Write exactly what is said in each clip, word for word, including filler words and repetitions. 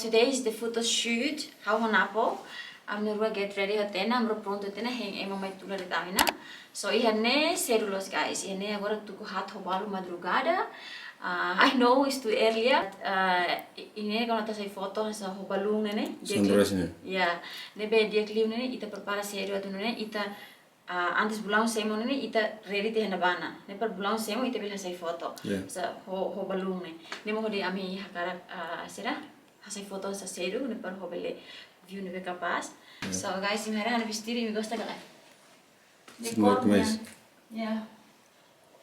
Today is the photo shoot. Ha'u ho Napo, ami na'in-rua get ready hotu ona, ami na'in-rua prontu hotu ona, hein ema mai tula de'it ami ona. So, iha ne'e sedu loos, guys. Iha ne'e agora tuku haat ho balu madrugada. Ah, I know it's too early, ya. Ah, i-, iha ne'e kuandu ita hasai foto, hasai ho balun ne'e, ne'e. Sunrise ne'e. Ya, ne'ebé di'ak liu ne'e, ita prepara sedu atu nune'e, ita, ah, antes bulaun semo ne'e, ita ready tiha ona ba ne'e. Ne'e para bulaun semo, ita bele hasai foto. Ya. Sa ho, ho balun ne'e. Ne'e mak hodi ami hakarak, ah, sira, hasai foto sa sedu, ne'e para ho bele view ne'ebé kapás. Ya. So, guys, imi haree ha'u-nia vestidu, imi gosta ka lae? Sini kór mais. Ya.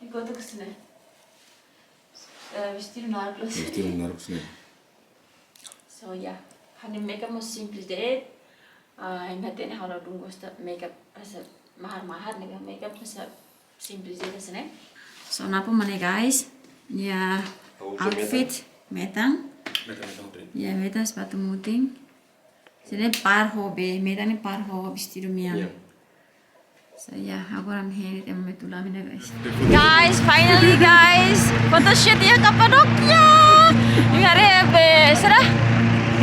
Imi gosta ka sini? Eh, vestidu naruk loos. Vestidu naruk sini. So, ya. Ha'u-nia makeup mós simples de'it. Ah, imi hatene ha'u ladún gosta makeup hanesan mahar-mahar, ne'e makeup hanesan simples de'it sini. So, Napo mak ne'e, guys. Ya, outfit metan. Metan, metan, metan. Ya, metan sapatu mutin. Sini par ho be, metan ne'e par ho vestidu mean. Ya. So, ya, agora ami hein ema mai tula ami ona, guys. Guys, finally, guys. Photoshoot iha Kapadokia. Imi haree be, sira?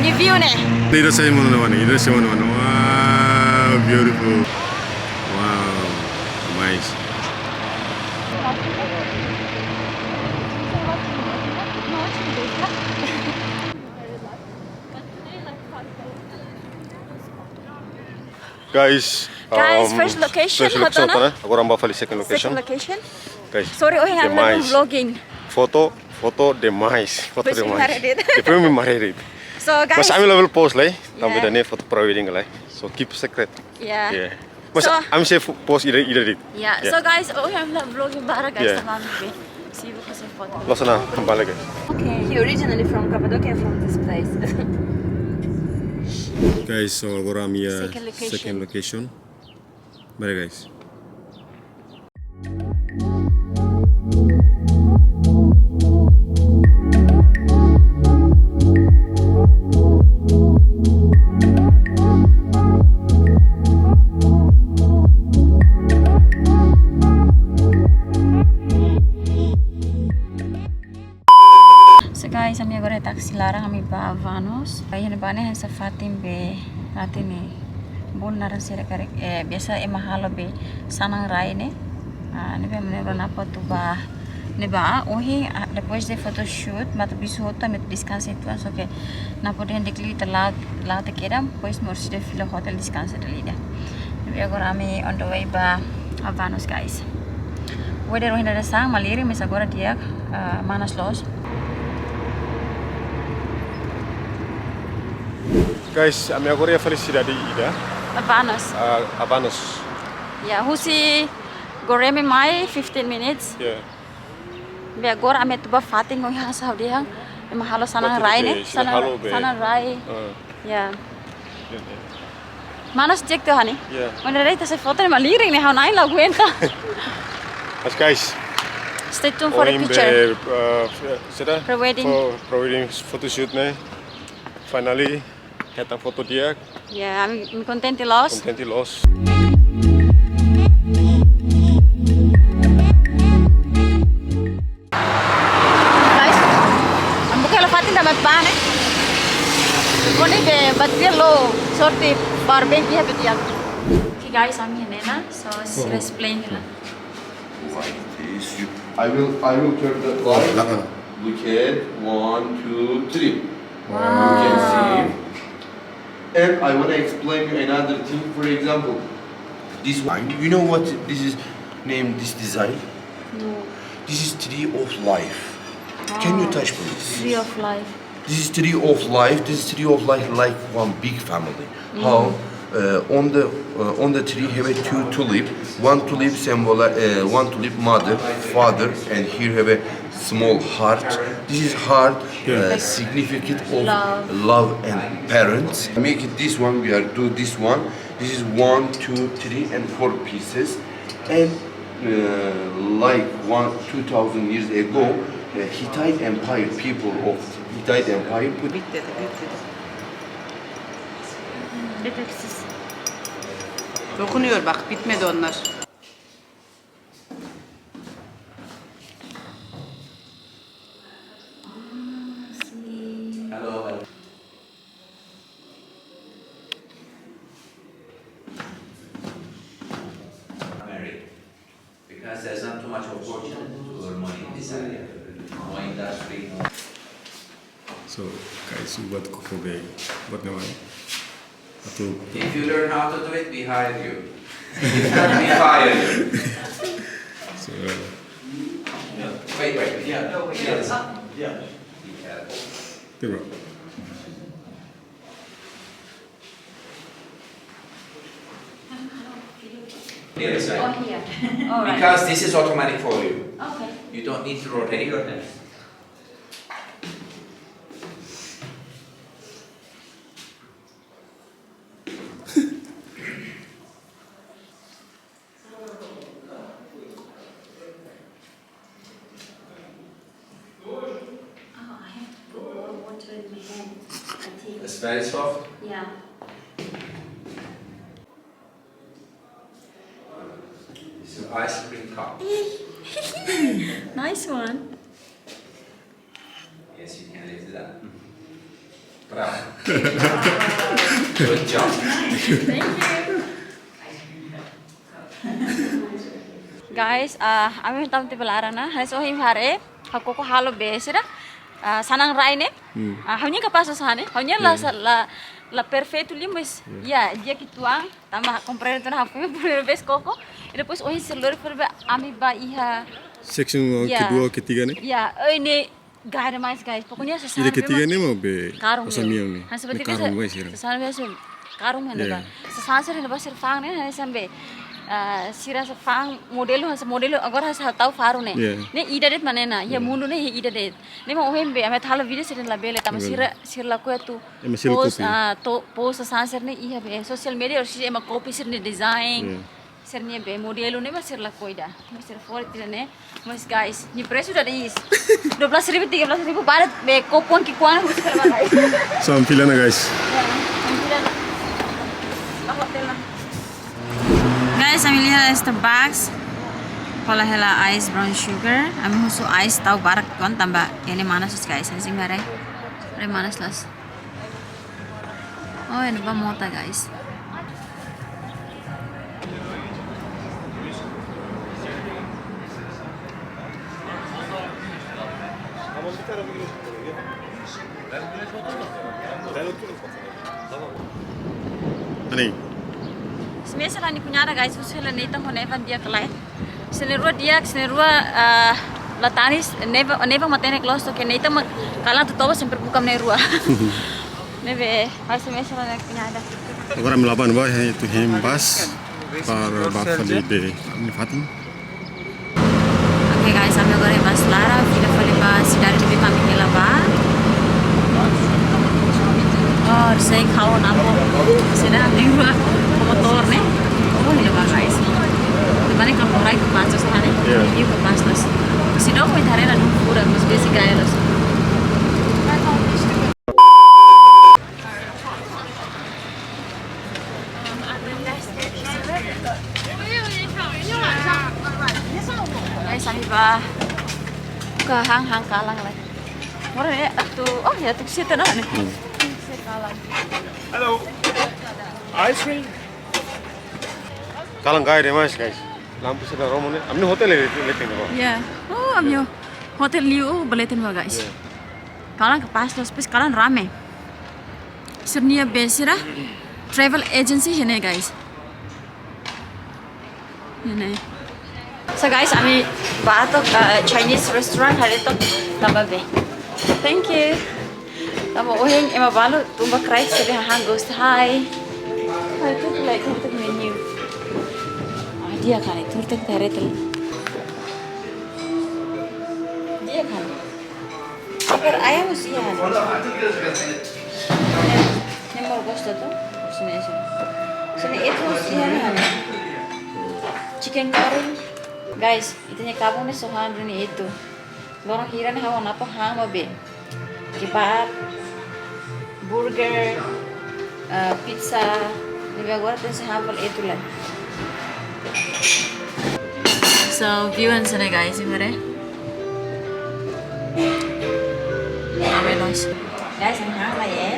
Nia view ne'e. Ida sai monu manu, ida sai monu manu. Wow, beautiful. Wow, nice. Guys, Guys, um, first location, first location hotu ona, hotu ona. Agora ami bá fali second location. Second location. Guys, sorry, ohin ami la vlogging. Foto, foto demais. Foto demais. Depois imi haree de'it. Depois imi haree de'it. So, guys. Mas ami la vlogging pos lai. Tanba ida-ne'e foto pre-wedding lai. So keep secret. Yeah. Yeah. Mas so, ami sei fu-, pos ida, ida de'it. Yeah. Yeah. So, guys, ohin ami la vlogging barak, guys. Yeah. Tanba ami be sibuk hasai foto. Loos ona, kembali, guys. Okay. He originally from Cappadocia, from this place. Guys, so agora ami iha second location. Second location. Mari, guys. So guys, ami agora iha taksi laran, ami ba Avanos. Iha ne'ebá ne'e hanesan fatin be, fatin ne'e bolu naran sira karik, eh, biasa ema halo be sanan rai ne'e. Ah, ne'ebé ami na'in-rua Napo atu ba ne'ebá, ohin, ah, depois de photoshoot, mak atu bisu hotu, ami atu deskansa uitoan, só que Napo dehan di'ak liu ita la'o, la'o tiha kedan, depois ami orsida fila hotel deskansa dala ida. Ne'ebé agora ami on the way ba Avanos, guys. Weather ohin dadeer-saan malirin, mas agora di'ak, ah, manas loos. Guys, ami agora iha fali sidade ida. Avanos. Ah, Avanos. Ya, husi Goreme mai fifteen minutes. Ya. Be agora ami atu ba fatin ho yang sahau dia. Ema halo sanan rai ne'e, sanan, sanan rai. Ah. Ya. Ya, ya. Manas di'ak tiha ona. Ya. Mana rai ita hasai foto ne'e malirin ne'e, ha'u na'in la aguenta. Mas guys. Stay tuned for the picture. Ohin be, uh, sira? Pre-wedding. Pre-wedding photoshoot ne'e. Finally, hetan foto di'ak. Ya, ami, ami kontente loos. Kontente loos. Guys, ami buka hela fatin ida mai bá ne'e. Kone be bateria low, sorte power bank iha be di'ak. Okay guys, ami iha ne'e ona, so sira explain hela. Like this. You, I will, I will turn the light. Look at one, two, three. Wow. You can see. And I wanna explain you another thing. For example, this one. You know what this is named, this design? No. This is tree of life. Can you touch, please? Tree of life. This is tree of life. This is tree of life, like one big family. How, uh, on the, uh, on the tree have a two tulip. One tulip symbol, uh, one tulip mother, father, and here have a small heart. This is heart, uh, significant of love and parents. Make it this one. We are do this one. This is one, two, three, and four pieces. And, uh, like one, two thousand years ago, uh, Hittite Empire, people of Hittite Empire put. Bitti, bitti. Bitti. Dokunuyor bak, bitmedi onlar. Hello. So buat koko be, buat nama? Atu If you learn how to do it, we hire you. If not, we fire you. So, No, wait, wait, yeah, no, wait, yeah. Yeah. Be careful. Coba. The other side. Oh, here. All right. Because this is automatic for you. Okay. You don't need to rotate your hands. Oh, I have to put more water in my hand, I think. It's very soft. Yeah. It's an ice cream cup. Nice one. Yes, you can lift it up. Bravo. Good job. Thank you. Guys, ah, ami tama tiha ba laran ona, hanesan ohin haree, ha'u koko halo be sira, ah, sanang rai ne'e. Hmm. Ah, ha'u-nia kapás loos hanesan ne'e, ha'u-nia la Yeah. sa-, la, la perfeitu liu, mas, Yeah. ya, di'ak uitoan, tanba komprende tu na ha'u primeiru vez koko, e depois ohin sira lori fali ba ami ba iha Section, uh, Ya. kedua, ketiga ne'e? Ya, eh, ne'e gaya demais, guys. Pokoknya Ida sasán ketiga memang ne'e mau be karung osan ya. Mian ne'e. Hanesan Be seperti karung itu, be sira. Sasán biasa karung mana Yeah. ba. Sasán sira ba sira fa'an ne'e, hanesan be, ah, sira sira fa'an modelu, hanesan modelu agora hanesan tau faru ne'e. Yeah. Ne'e ida de'it mak ne'e ona, ya Yeah. mundu ne'e ida de'it. Ne'e mak ohin be, ami halo vídeo sira labele, tanba Labele. sira, sira lakohi atu Ema sira post, kopi. ah, to, post sasán sira ne'e iha be social media, orsida ema kopi sira-nia design. Yeah. Sira-nia be modelu ne'e mak sira lakohi ida. Mak sira fó tiha ne'e. Mas guys, nia presu dah is. Dua belas ribu, tiga belas ribu barat be kopi ki'ikoan husi kala guys. So, ami fila ona guys. Ya, ami fila ona. Ba hotel ona. Guys, ami liu iha Starbucks. Hola hela ice brown sugar. Ami husu ice tau barak kon tanba ne'e manas loos guys. Hanesan haree. Haree manas loos. Oh, ne'e ba mota, guys. Ani. Hanesan ha'u-nia kuñada, guys, husu hela Nathan ho Nevan di'ak ka lae. Sira na'in-rua di'ak, sira na'in-rua, ah, la tanis, Nevan, Nevan matenek loos to'o ke Nathan mak kalan to'o toba sempre buka na'in-rua. Ne'ebé, hanesan hanesan ha'u-nia kuñada. Agora ami la'o ba, hein, atu hein bus para ba fali be ami fatin. Oke guys, ami agora hein bus laran, fila fali ba sidade ne'ebé ami hela ba. Oh, sei kau nabo. Sira ami ba motor ne'e. Oh, hela ba guys. Depan ne'e kapás loos, kapás loos hanesan ne'e. Iya. Iya, kapás loos. Sira ko tarena dum fura, mas besi gaya loos. Guys, ami ba buka han, han kalan lai. Mora ya, atu, oh ya, atu sita na ne'e. Hmm. Sita kalan. Hello. Ice cream. Kalan gaya demais, guys. Lampu sira ruma ne'e. Ami-nia hotel ne'e, ne'e, ne'e, ne'e. Ya. Oh, ami-nia hotel liu, oh, ba leten ba, guys. Ya. Kalan kapás loos, pas kalan rame. Sira-nia be sira travel agency iha ne'e, guys. Iha ne'e. So guys, ami ba to'o, eh, Chinese restaurant haree to'ok tanba be. Thank you. Tanba ohin ema balu tun ba kraik sira hahán gosta. Hai. Hai, tuir lai, tuir lai menu. Ah, di'ak kan, tuir lai haree tuir. Di'ak kan. Agar ayam mós iha. Ne'e mós gosta to? Sini, sini. Sini itu mós iha ne'e. Chicken curry. Guys, ita-nia kabun ne'e só han duni itu. Loron hira ne'e ha'u hanoin hahán maibé. Kebab, burger, eh, pizza, ne'ebé agora tenke han fali itu lai. So, view hanesan ne'e guys, haree. Ame loos. Guys, ne'e han lai, eh.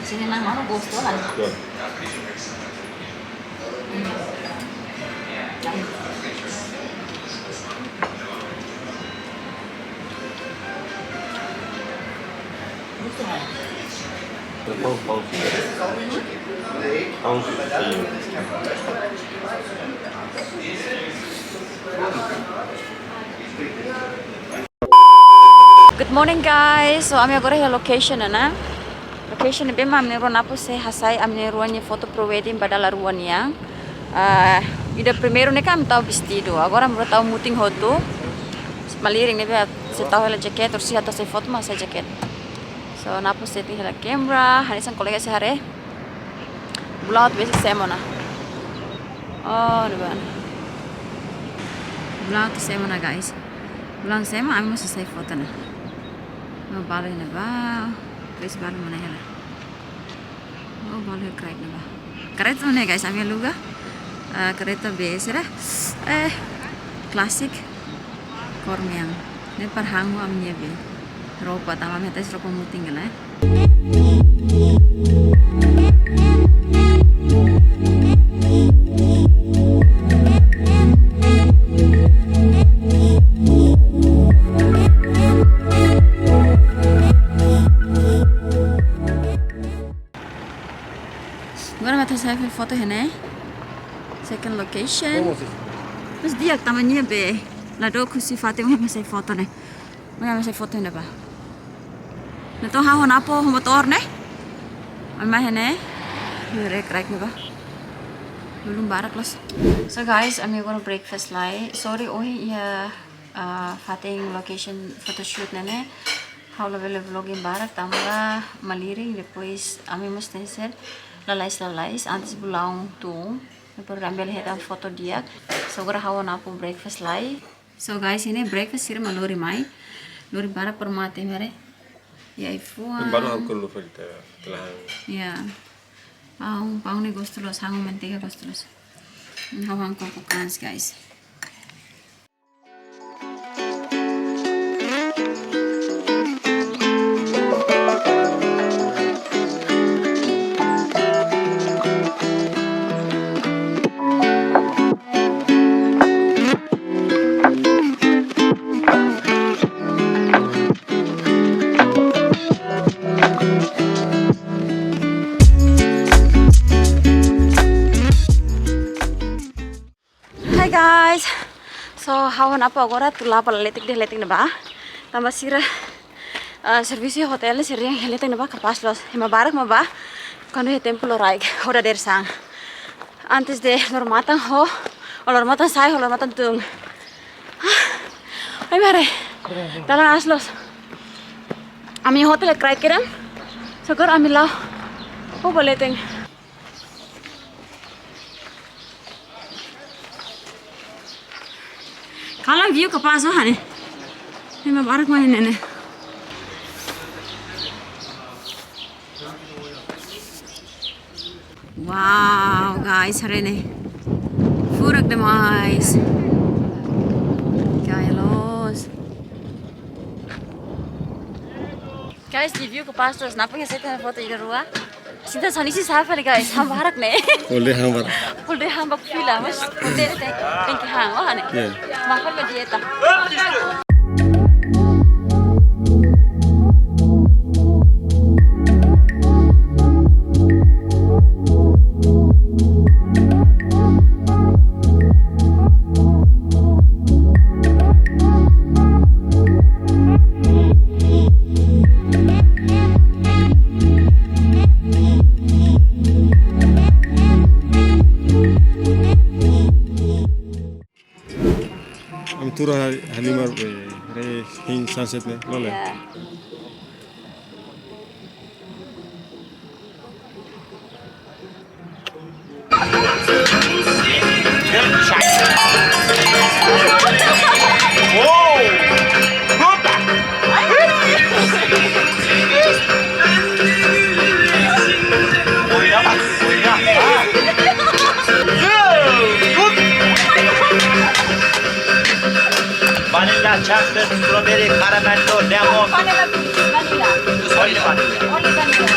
Sira-nia manu gosta kan. Good morning, guys. So, ami agora iha location ona. Location ne'ebé mak ami rua Napo sei hasai ami rua nia foto pre-wedding ba dala rua nian. Ah, ida primeiru ne'e kan ami tau vestidu. Agora ami rua tau mutin hotu. Malirin ne'ebé sei tau hela jaket, orsida atu hasai foto mak hasai jaket. So, Napo setting hela camera, hanesan kolega sei haree. Bulat besik semo ona. Oh, ne'ebá. Bulat semo ona, guys. Bulat semo, ami mós hasai foto ona. Oh, balu ne'ebá. Guys, balu mana hela. Oh, balu kraik ne'ebá. Kareta ne'e, guys, ami aluga. Ah, kareta be, sira. Eh, klasik. Kór mean. Ne'e para han ho ami-nia be. Roupa, tanba ami atu hasai roupa mutin hela, eh. Agora ami atu hasai foto iha ne'e. Second location. Vamos, sí. Mas di'ak tanba nia be. La dook husi fatin, ami hasai foto ne'e. Ami hasai foto iha ne'ebá. Ne'e to'o ha'u ho Napo ho motór ne'e. Ami mai iha ne'e. Ne'e kraik ne'ebá. Belum barak los. So guys, ami agora breakfast lai. Sorry, ohin iha, ah, fatin location photoshoot ne'e ne'e. Ha'u labele vlogging barak tanba malirin, depois ami mós tenke ser lalais lalais antes bolaun tun. Para bele hetan foto di'ak. So agora ha'u ho Napo breakfast lai. So guys, iha ne'e breakfast sira mak lori mai. Lori barak para mate mere. Ya, iPhone. Baru aku lupa kita telah. Ya. Paun, paun ne'e gostu loos, han ho manteiga gostu loos. Ha'u han koko krans, guys. Hi guys. So, ha'u ho Napo agora atu la'o ba laletik de'it, laletik ne'ebá. Tanba sira, eh, servisu hotel ne'e sira dehan laletik ne'ebá kapás loos. Ema barak mak bá. Kuandu iha tempu loraik, ho dadeer-saan. Antes de loro-matan ho, ho loro-matan sai, ho loro-matan tun. Ah, ai mare. Dalan aas loos. Ami hotel kraik kedan. So agora ami la'o. Oh, ba leten. Kalan view kapás loos, hane. Ema barak mak iha ne'e. Wow, guys, haree ne'e. Furak demais. Gaya loos. Guys, nia view kapás loos, Napo nia hasai foto ida rua. Sinta sanisi safali, guys, han barak ne'e. Ha'u dehan han barak. Ha'u dehan han barak fila, mas ha'u dehan tenke, tenke han, oh, hane. Ya. Mak fali ba dieta. Ami tuur ha-, halimar, eh, haree hein sunset ne'e, lole. Ya. Vanilla, chocolate, strawberry, caramel, lemon. Vanilla, vanilla. Only vanilla. Only vanilla.